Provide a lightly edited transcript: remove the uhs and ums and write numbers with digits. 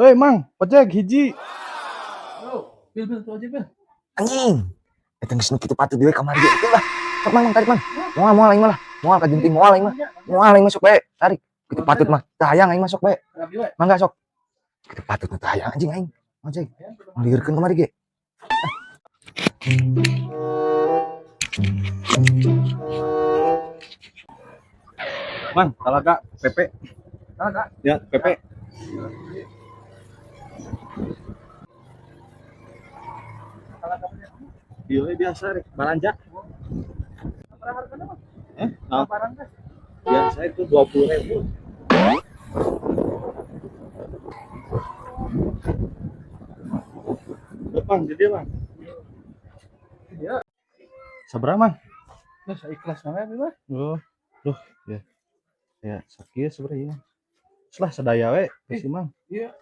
Hei Mang, ojek hiji. Oh, bil bil tuh aja bil. Anjing. Eta geus nu kitu patut we kamari ge. Lah. Sok Mang, tarik Mang. Moal moal aing mah lah. Moal kajenting moal aing mah. Moal aing masuk bae. Tarik. Kitu patut mah. Teu hayang aing masuk bae. Rabi we. Mangga sok. Kitu patut mah teu hayang anjing aing. Ojek. Ngalieurkeun kamari ge. Mang, talaga PP. Talaga. Ya, PP. Iya biasa rek balanja. Berapa harganya, Bang? Eh, nah, Barang teh. Biasa itu 20.000. Bang, jadi Bang. Iya. Sabaraha, Mang? Nah, saya ikhlas namanya bil mah. Oh, duh, ya. Ya, sakieu sebenarnya. Selah sadaya we, geus Mang. Iya.